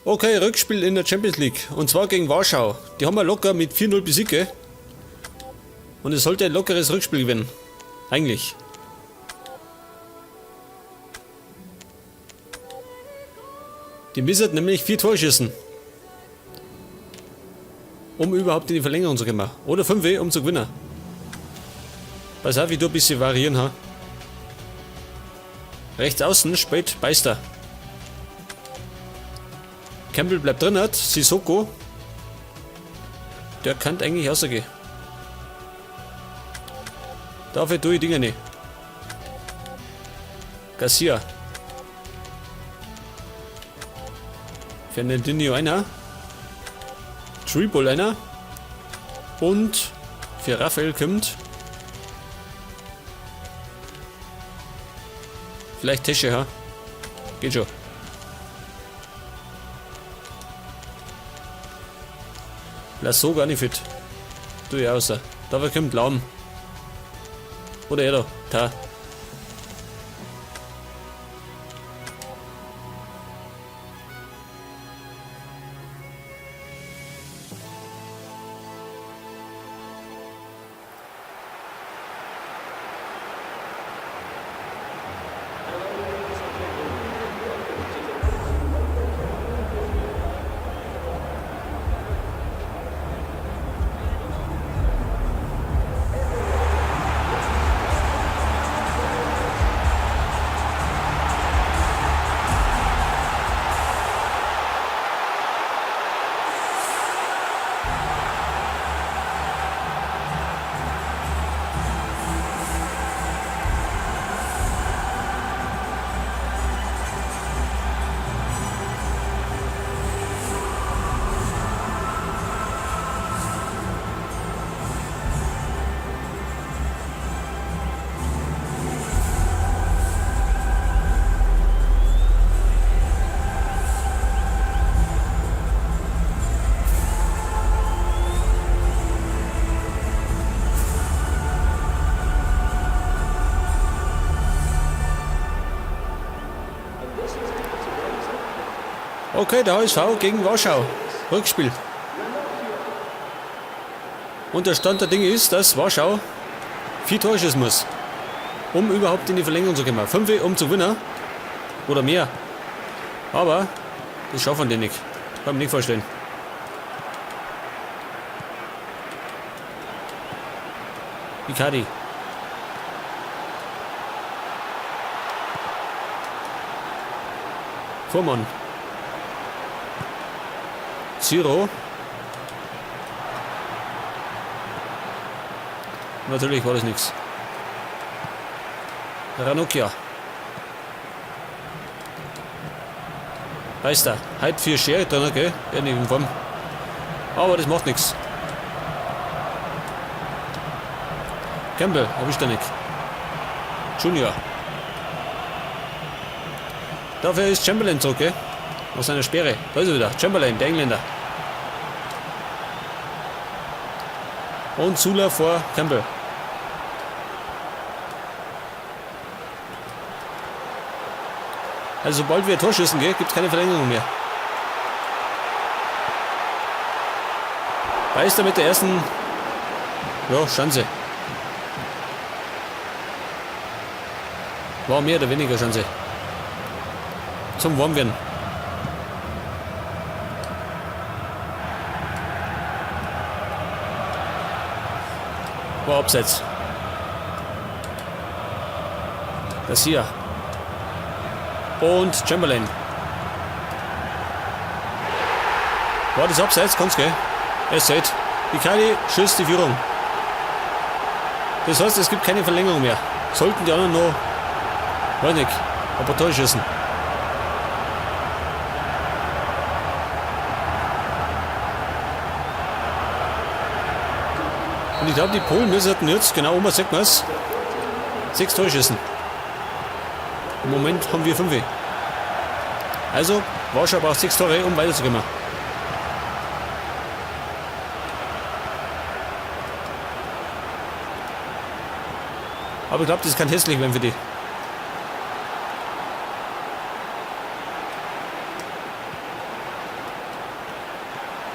Okay, Rückspiel in der Champions League. Und zwar gegen Warschau. Die haben wir locker mit 4-0 besiegt, gell? Und es sollte ein lockeres Rückspiel gewinnen. Eigentlich. Die müssen nämlich 4 Tore schießen. Um überhaupt in die Verlängerung zu kommen. Oder 5, um zu gewinnen. Pass auf, ich tu ein bisschen variieren, ha. Rechts außen spielt Beister. Campbell bleibt drin, hat Sissoko. Der kann eigentlich rausgehen. Dafür tue ich Dinge nicht. Garcia. Fernandinho einer. Tribol einer. Und für Raphael kommt. Vielleicht Tesche, ha? Geht schon. Lass so gar nicht fit. Du ja außer. Dafür kommt Laum. Oder er da. Ta. Okay, der HSV gegen Warschau. Rückspiel. Und der Stand der Dinge ist, dass Warschau 4 Tore schießen muss, um überhaupt in die Verlängerung zu kommen. 5, um zu gewinnen. Oder mehr. Aber das schaffen die nicht. Kann ich mir nicht vorstellen. Icardi. Fuhrmann. Zero. Natürlich war das nix. Ranocchia. Weißt du, heute 4 Schere drin, gell? Ja, nicht in Form. Aber das macht nix. Campbell, erwischt er nicht. Junior. Dafür ist Chamberlain zurück, gell? Aus seiner Sperre. Da ist er wieder. Chamberlain, der Engländer. Und Sula vor Campbell. Also sobald wir Tor schießen, gell, gibt's keine Verlängerung mehr. Beister mit der ersten, ja, Chance. War mehr oder weniger Chance. Zum Warmwerden. War abseits. Das hier. Und Chamberlain. War das abseits? Kann's, gell? Es seht. Icardi schießt die Führung. Das heißt, es gibt keine Verlängerung mehr. Sollten die anderen noch, weiß nicht, ein paar Tore schießen. Und ich glaub, die Polen müssen jetzt, genau, um was sagt man's, 6 Tore schießen. Im Moment haben wir 5. Also, Warschau braucht 6 Tore, um weiterzukommen. Aber ich glaub, das kann hässlich werden für die.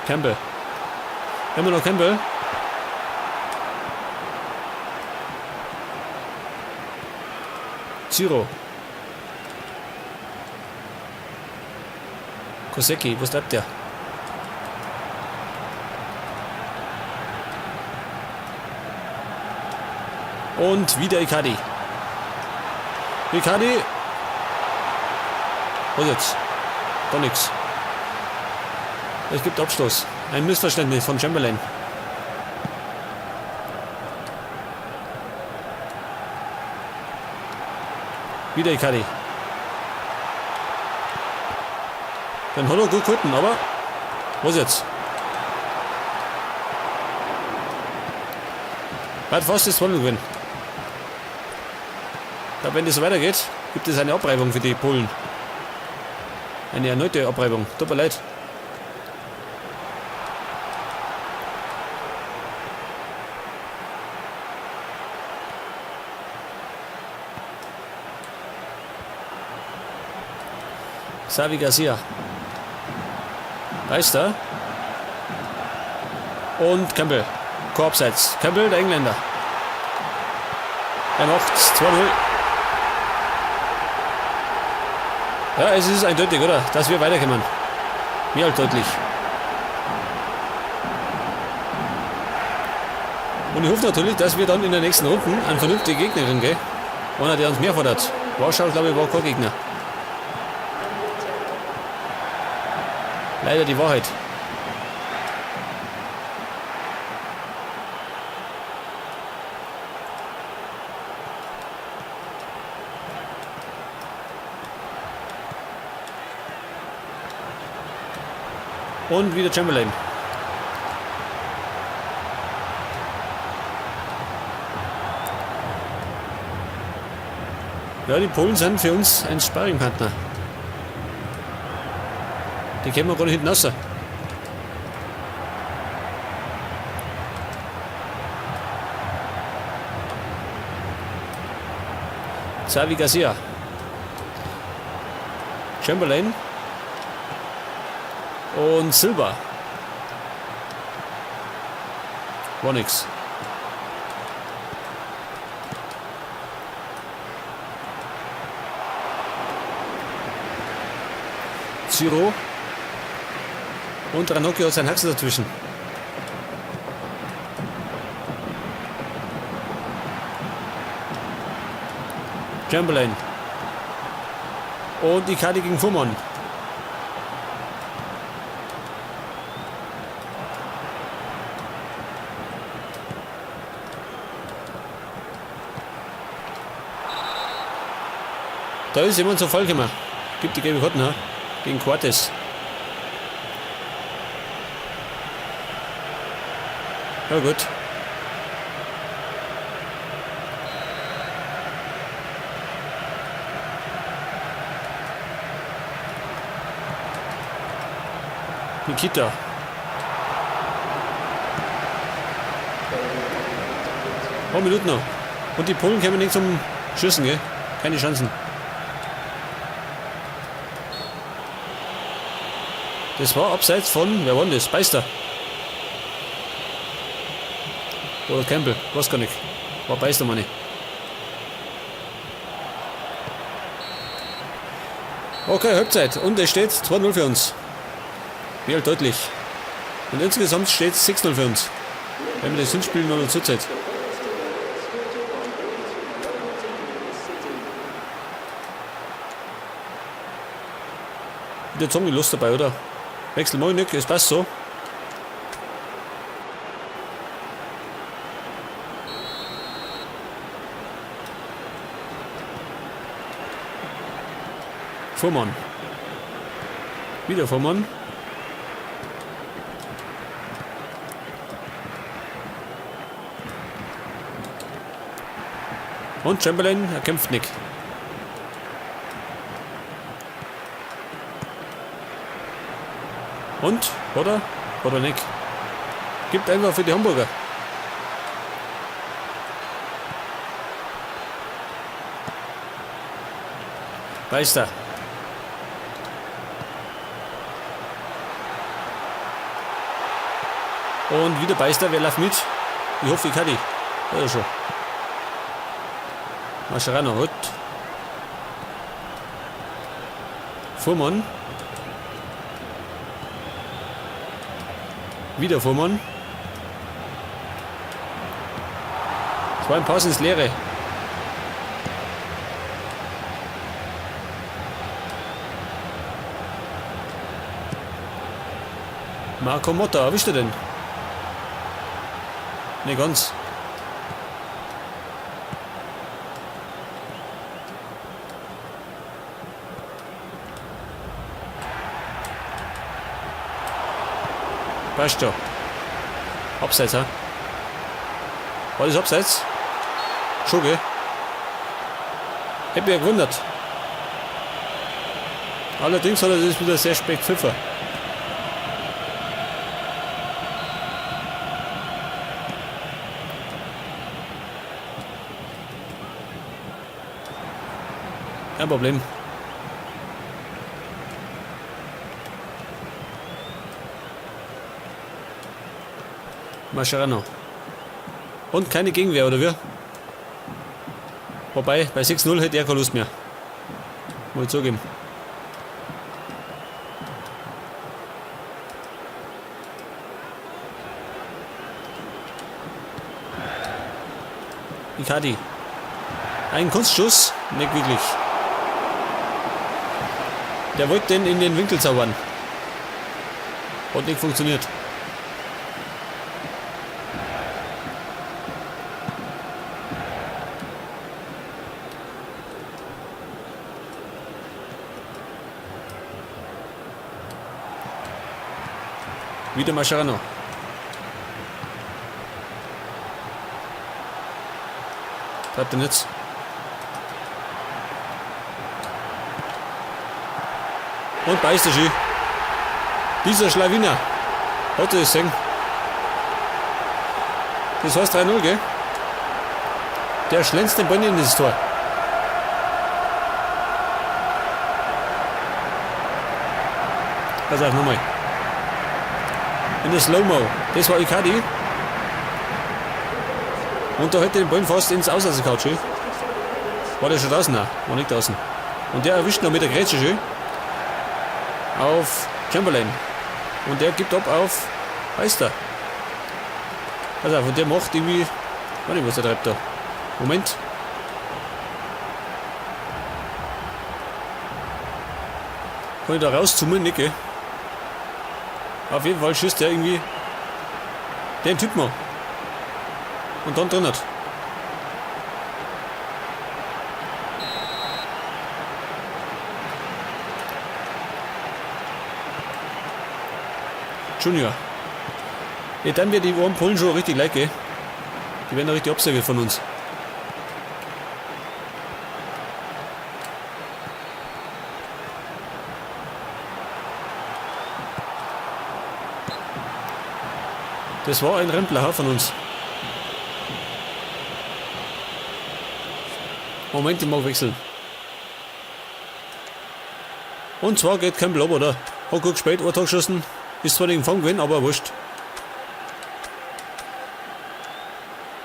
Campbell. Immer noch Campbell. Zero. Kosecki, wo bleibt der? Und wieder Icardi. Icardi. Was jetzt? Doch nix. Es gibt Abstoß. Ein Missverständnis von Chamberlain. Wieder Icardi. Dann hat er gut gehalten, aber was jetzt? Hat fast das 2 gewinnen. Ich glaube, wenn das so weitergeht, gibt es eine Abreibung für die Polen. Eine erneute Abreibung. Tut mir leid. Xavi Garcia. Beister. Und Campbell. Korbseits. Campbell, der Engländer. Er macht 2-0. Ja, es ist eindeutig, oder? Dass wir weiterkommen. Mehr als deutlich. Und ich hoffe natürlich, dass wir dann in der nächsten Runde einen vernünftigen Gegner kriegen, gell? Einer, der uns mehr fordert. Warschau, glaube ich, war kein Gegner. Leider die Wahrheit. Und wieder Chamberlain. Ja, die Polen sind für uns ein Sparringpartner. Die kennen wir gar nicht hinten raus. Xavi Garcia. Chamberlain. Und Silva. War nix. Ziro. Und Ranocchio hat seinen Haxen dazwischen. Chamberlain. Und Icardi gegen Fuhrmann. Da ist jemand zu Fall gekommen. Gibt die gelbe Karten, ha? Gegen Cortes. Ja gut. Nikita. Ein paar Minuten noch. Und die Polen kämen nicht zum Schießen, gell? Keine Chancen. Das war abseits von, wer war denn das? Beister. Oder Campbell, weiß gar nicht. War Beister, meine ich. Okay, Halbzeit. Und es steht 2-0 für uns. Mehr als deutlich. Und insgesamt steht es 6-0 für uns. Wenn wir das Hinspiel noch dazu zählt. Wieder Zombie Lust dabei, oder? Wechsel mal nicht, es passt so. Fuhrmann. Wieder Fuhrmann. Und Chamberlain, er kämpft nicht. Und? Oder? Oder nicht? Gibt einfach für die Hamburger. Beister. Und wieder Beister, wer läuft mit? Ich hoffe, ich kann die. Ja, schon. Mascherano, gut. Fuhrmann. Wieder Fuhrmann. Das war ein Pass ins Leere. Marco Motta, erwischt er denn? Ne, ganz. Passt schon. Abseits, ha? War das Abseits? Schon, gell? Hätte mich ja gewundert. Allerdings hat er das wieder sehr spät gepfiffen. Kein Problem. Mascherano. Und keine Gegenwehr, oder wie? Wobei, bei 6-0 hätte er keine Lust mehr. Muss ich zugeben. Icardi. Ein Kunstschuss? Nicht wirklich. Der wollte den in den Winkel zaubern. Hat nicht funktioniert. Wieder Mascherano. Bleibt denn jetzt? Und beißt er schön. Dieser Schlawiner. Hat er das gesehen? Das heißt 3-0, gell? Der schlänzt den Ball in das Tor. Pass auf, nochmal. In der Slow-Mo. Das war Icardi. Und da hätte den Ball fast ins Auslassen schön. War der schon draußen? Nein, war nicht draußen. Und der erwischt noch mit der Grätsche schön. Auf Chamberlain. Und der gibt ab auf Meister. Pass auf, und der macht irgendwie... Weiß nicht, was der treibt da. Moment. Kann ich da rauszoomen? Nicht, gell? Auf jeden Fall schießt der irgendwie den Typ mal. Und dann drin hat. Junior. Ja, dann wird die Ohren Polen schon richtig leid, gell? Die werden da richtig abserviert von uns. Das war ein Rempler von uns. Moment, ich mag wechseln. Und zwar geht kein Blob, oder? Hat gut gespielt, ein Tor geschossen. Ist zwar nicht im Fang gewesen, aber wurscht.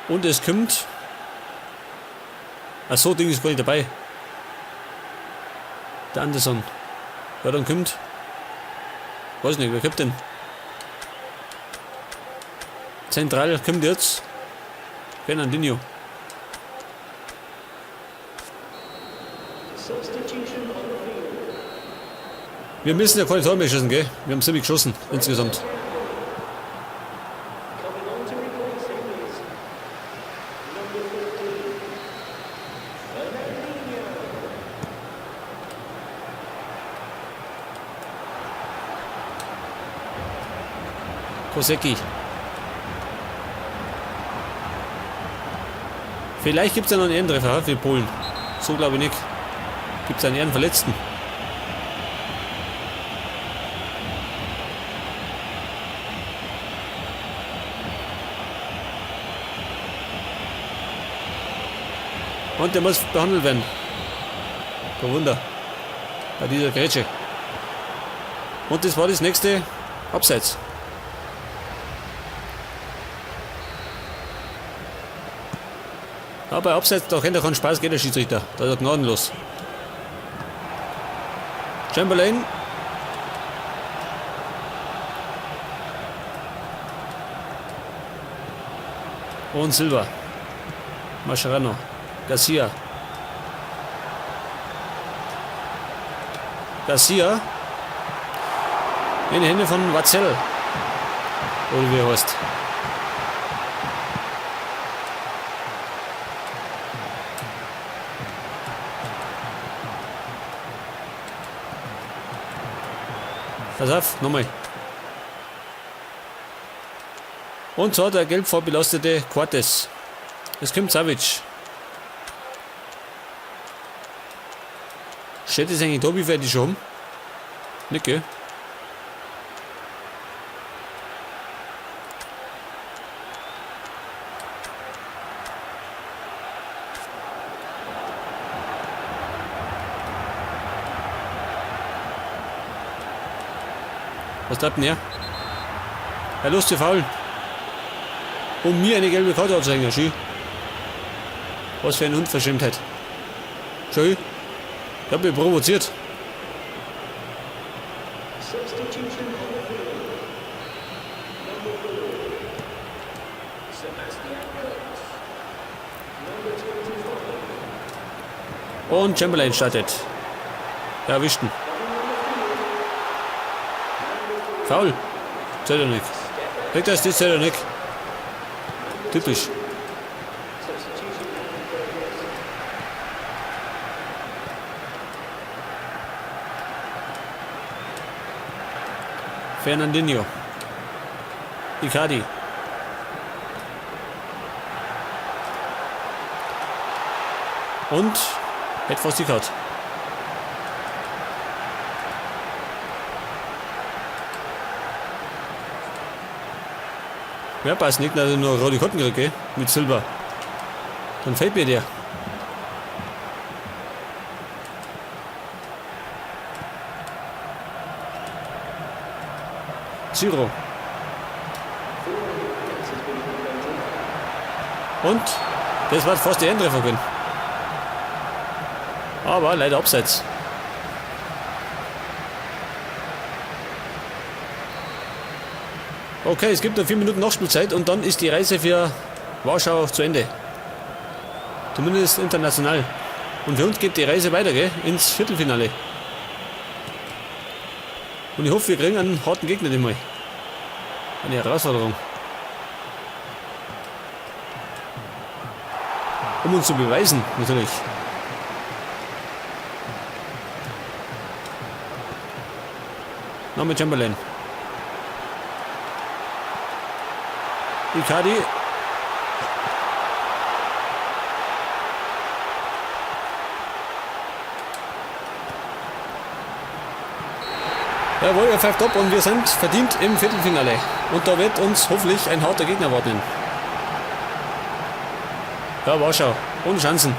Und es kommt. Ach so, Ding ist gar nicht dabei. Der Anderson. Wer dann kommt? Weiß nicht, wer kommt denn? Zentral kommt jetzt Fernandinho. Wir müssen ja keine Tore mehr schießen, gell? Wir haben ziemlich geschossen insgesamt. Kosecki. Vielleicht gibt's ja noch einen Ehrentreffer für Polen. So glaube ich nicht. Gibt's einen Ehrenverletzten? Und der muss behandelt werden. Kein Wunder. Bei dieser Grätsche. Und das war das nächste Abseits. Ja, bei Abseits, da kennt er keinen Spaß, geht der Schiedsrichter. Da ist er gnadenlos. Chamberlain. Und Silva. Mascherano. Garcia. Garcia. In die Hände von Watzel. Oder wie er heißt. Pass auf, nochmal. Und zwar der gelb vorbelastete Cortes. Es kommt Savic. Steht das eigentlich da, wie viel die schon haben? Nicht, gell? Was treibt denn er? Ja, los, die Faulen. Um mir eine gelbe Karte anzuhängen, schön. Was für eine Unverschämtheit. Schön. Ich hab mich provoziert. Substitution on the field. Number 4, Sebastian Kurz. Number 25, Und Chamberlain startet. Ja, erwischt ihn. Foul. Zählt er nicht. Kriegt das, das zählt er nicht. Typisch. substitution in progress. Fernandinho. Icardi. Und hätte fast die Karte. Ja, passt nicht, dass ich nur rote Karten kriege, gell? Mit Silber. Dann fällt mir der. Zero. 400 minutes has been completed. Und das war fast der Endtreffer gewesen. Aber leider abseits. Okay, es gibt noch 4 Minuten Nachspielzeit und dann ist die Reise für Warschau zu Ende. Zumindest international. Und für uns geht die Reise weiter, gell? Ins Viertelfinale. Und ich hoffe, wir kriegen einen harten Gegner diesmal. Eine Herausforderung. Um uns zu beweisen, natürlich. Nochmal Chamberlain. Icardi. Jawohl, er pfeift ab und wir sind verdient im Viertelfinale. Und da wird uns hoffentlich ein harter Gegner warten. Ja, Warschau. Ohne Chancen.